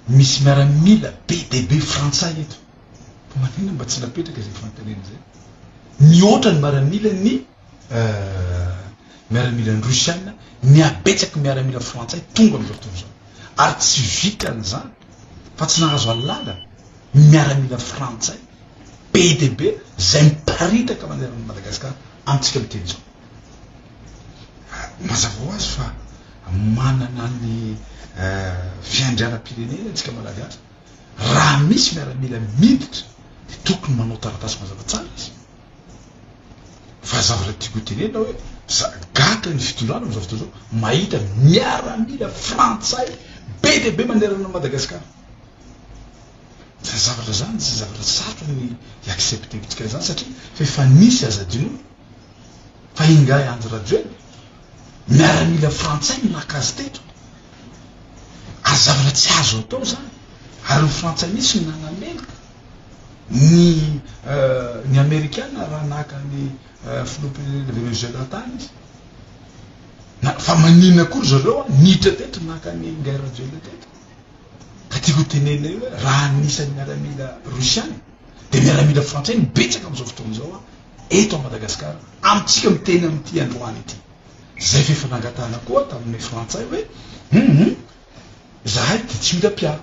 Misy miaramila be dia be frantsay eto. Fa maninona mba tsy napetraka izay fanontaniana izay? Mihoatra ny miaramila ny miaramilan'ny Rosiana ny habetsaky ny miaramila frantsay tonga amin'izao fotoana izao. Ary tsy vitan'izany fa tsy nahazo alalana ny miaramila frantsay be dia be izay miparitaka manerana an'i Madagasikara amintsika miteny izao. Mazava ho azy fa manana ny fiandrianam-pirenena isika Malagasy. Raha misy miaramila miditra dia tokony manao taratasy mazava tsara izy. Fa zavatra tiako ho tenenina hoe za gaga ny fitondrana amin'izao fotoana izao mahita miaramila frantsay be dia be manerana an'i Madagasikara. Zany zavatra zany tsy zavatra sarotra ny hi-accepter-ntsika izany satria fa efa nisy aza adinoina fa ingahy Andry Rajoelina miaramila frantsay no naka azy teto. Ary zavatra tsy azo atao izany. Ary ny frantsay mihitsy no nanameloka ny ny amerikana raha naka ny filoham-pirenena Venezuela tany izy. Na fa maninona koa ry zareo niditra teto naka ny ingahy Rajoelina teto. Ka tiako ho tenenina io hoe raha anisan'ny miaramila rosiana dia miaramila frantsay no betsaka amin'izao fotoana izao eto Madagasikara amintsika miteny amin'ity androany ity. Izay f'efa nangatahana koa tamin'ny frantsay hoe hum izahay dia tsy mila mpiaro.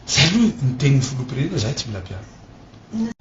Izay aloha ny tenin'ny filoham-pirenena izahay tsy mila mpiaro.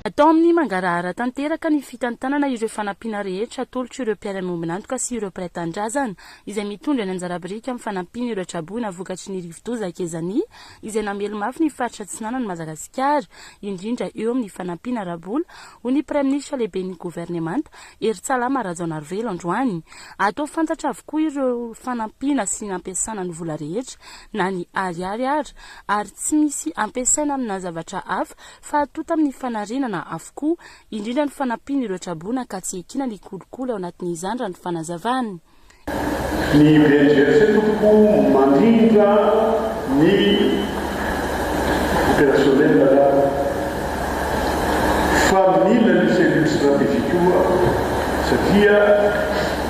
Atao amin'ny mangarahara tanteraka ny fitantanana ireo fanampiana rehetra atolotr'ireo mpiara-miombon'antoka sy ireo mpiray tanindrazana izay mitondra ny anjara biriky amin'ny fanampiana ireo traboina vokatry ny rivodoza Kezani izay namely mafy ny faritra atsinanan'i Madagasikara, indrindra eo amin'ny fanampiana ara-bola, hoy ny Praiminisitra lehiben'ny governemanta, Herintsalama Rajaonarivelo androany. Atao fantatra avokoa ireo fanampiana sy nampiasana ny vola rehetra na ny ariary ara ary tsy misy ampiasaina amina zavatra hafa fa atonta amin'ny fanarenana avokoa, indrindra ny fanampiana ireo traboina ka tsy ekena ny kolikoly ao anatin'izany raha ny fanazavany. Ny BNGRC tompoko mandrindra ny opérationnel angamba fa mila ny cellule stratégique koa satria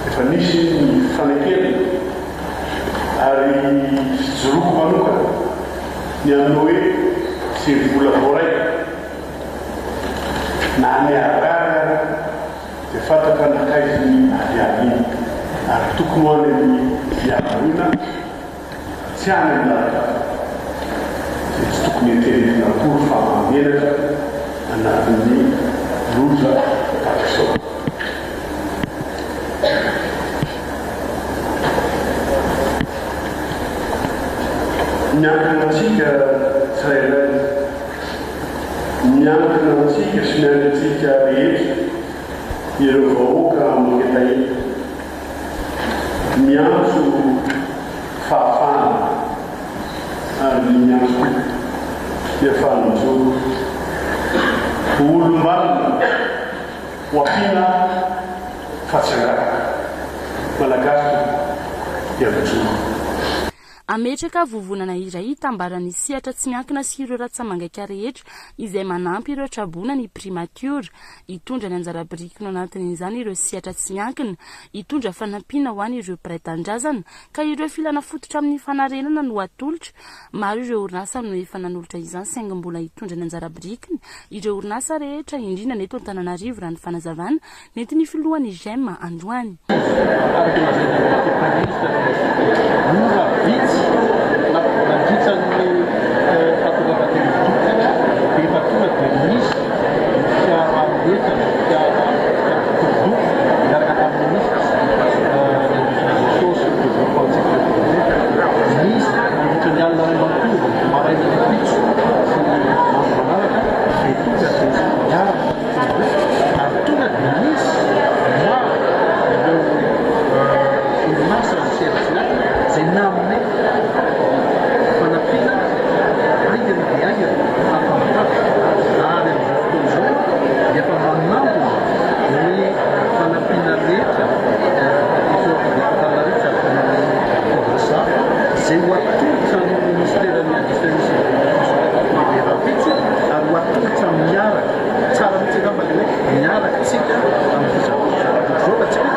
efa nisy ny fanekena ary fijoroako manokana ny amin'ny hoe izay vola voaray na ny ariary ary dia fantatra nankaiza iny ariary iny ary tokony ho any amin'ny fiarahamonina fa tsy any amin'ny lalan-kafa izay tsy tokony eritreretina akory fa mahamenatra anatin'ny loza tahaka izao. Miankina antsika tsirairay, miankina antsika sy miandry antsika rehetra ireo vahoaka mangetaheta, miantso fahafahana ary miantso koa ny hahafahana mijoro ho olom-banona, ho ampiana fa tsy hangataka. Malagasy tompoko dia mijoro. Hametraka vovonana iray hitambaran'ny sehatra tsy miankina sy ireo ratsa-mangaika rehetra izay manampy ireo traboina ny Primatiora. Hitondra ny anjara birikiny ao anatin'izany ireo sehatra tsy miankina, hitondra fanampiana ho an'ireo mpiray tanindrazana ka ireo filana fototra amin'ny fanarenana no atolotra. Maro ireo orinasa no efa nanolotra izany saingy mbola hitondra ny anjara birikiny ireo orinasa rehetra, indrindra ny eto Antananarivo raha ny fanazavana Nentin'ny filohan'ny Gem androany. Araka ny lazain'ny Andriamatoa Praiminisitra dia ora vitsy nandritra ny fahatongavan'ny rivodoza dia efa tonga dia nisy ny fiara entana, fiara mpitodoko niaraka tamin'ny minisitra ny industrialisation sy ny développement ny secteur privé. Nisy nandritra ny alina iray manontolo, maraina ny ampitso sy ny andro manaraka dia tonga dia niaraka Ary tonga dia nisy maro ireo orinasa misehatra izay nanome fanampiana haingana dia haingana hampamitaka. Ary amin'izao fotoana izao dia efa manangona ny fanampiana rehetra eto Antananarivo sady amin'ny province hafa izay ho atolotra ny ministeran'ny Industrie sy ny Développement rahampitso ary ho atolotra miaraka. Tsara mihitsy angamba ilay hoe miaraka isika amin'ity zavatra izao fa tsy hoe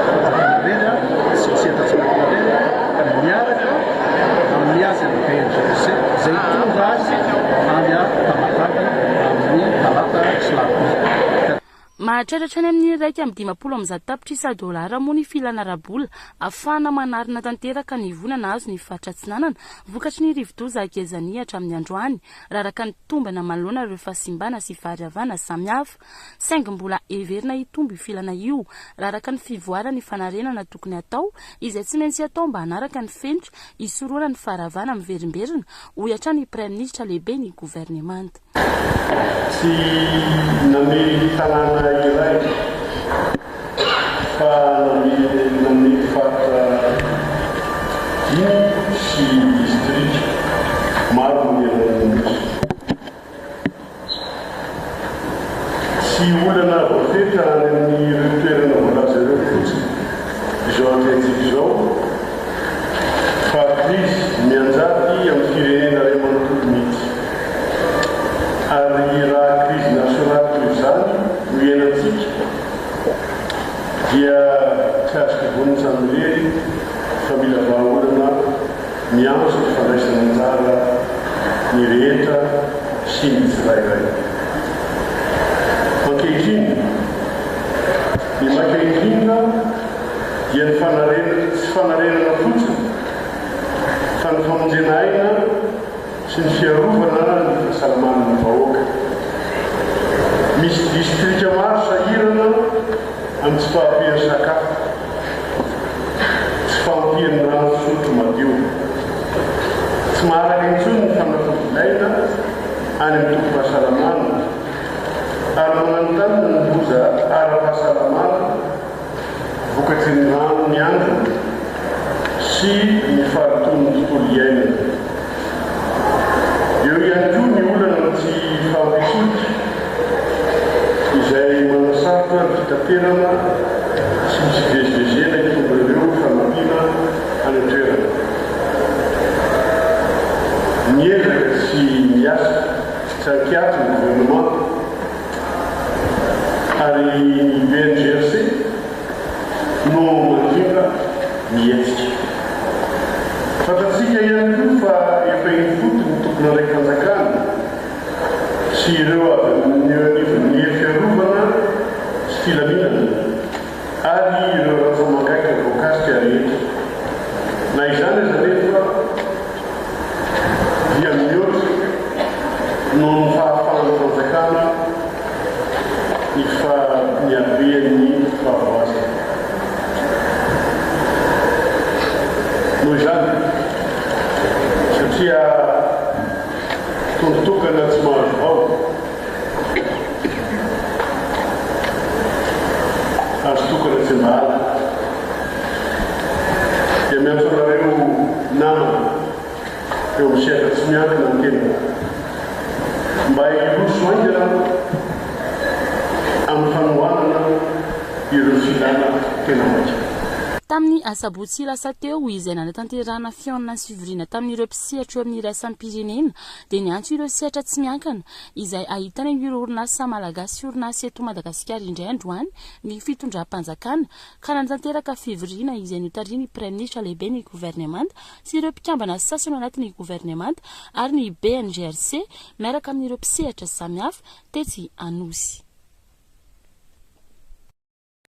fanjakana irery sy ny sehatra tsy miankina irery fa miaraka amin'ny azy. Mahatratra hatrany amin'ny 151 tapitrisa dolara moa ny filana ara-bola ahafahana manarina tanteraka ny voina nahazo ny faritra Atsinanana vokatry ny rivodoza Gezani hatramin'ny androany, raha araka ny tombana manoloana ireo fahasimbana sy faharavana samihafa. Saingy mbola heverina hitombo io filana io raha araka ny fivoaran'ny fanarenana tokony hatao izay tsy maintsy atao mba hanaraka ny fenitra hisorohana ny faharavana miverimberina, hoy hatrany ny Praiminisitra lehiben'ny governemanta. Tsy namely tanàna iray fa namely faritra dimy sy distrika maro manerana ny Nosy. Tsy olana voafetra any amin'ireo toerana voalaza ireo fotsiny izao atrehintsika izao fa krizy mianjady amin'ny firenena iray manontolo mihitsy. Ary raha krizy nasionaly toy izany no iainantsika dia tsy azo tovonina samirery fa mila vahaolana Miantso ny fandraisana anjara ny rehetra sy ny tsirairay. Ankehitriny, ny maika indrindra dia ny fanarenana, tsy fanarenana fotsiny, fa ny famonjena aina sy ny fiarovana ny fahasalaman'ny vahoaka. Misy distrika maro sahirana amin'ny tsy fahampian'ny sakafo. Tsy fahampian'ny rano fisotro madio. Tsy maharaka intsony ny fanafody ilaina any amin'ny tobim-pahasalamana ary mananontanona ny loza ara-pahasalamana vokatry ny rano miangona sy ny fahalotoan'ny tontolo iainana. Eo ihany koa ny olana amin'ny tsy fahampian-tsolika izay manasarotra ny fitaterana sy ny fivezivezena hitondra ireo fanampiana any an-toerana. Miezaka sy miasa tsy an-kiato ny governemanta ary ny BNGRC no mandrindra ny hetsika. Fantatsika ihany koa fa efa eny ifotony ny tompon'andraiki-panjakana sy ireo avy amin'ny eo anivon'ny hery fiarovana sy filaminana ary ireo rantsa-mangaika voakasika rehetra. Na izany aza anefa dia mihoatra noho ny fahafahan'ny fanjakana ny ny haben'ny fahavoazana. Noho izany, satria tondro tokana tsy mahazo vao, hazo tokana tsy mba ala, dia miantso anareo namana eo amin'ny sehatra tsy miankina ny tenako mba hiroso haingana amin'ny fanohanana ireo filàna tena maika. Tamin'ny asabotsy lasa teo, izay nanatanterahana fihaonana sy fivoriana tamin'ireo mpisehatra eo amin'ny iraisam-pirenena, dia niantso ireo sehatra tsy miankina, izay ahitana ireo orinasa malagasy sy orinasa eto Madagasikara indray androany ny fitondram-panjakana, ka nanatanteraka fivoriana izay notarihin'ny Praiminisitra lehiben'ny governemanta sy ireo mpikambana sasany ao anatin'ny governemanta ary ny BNGRC miaraka amin'ireo mpisehatra samihafa tetsy Anosy.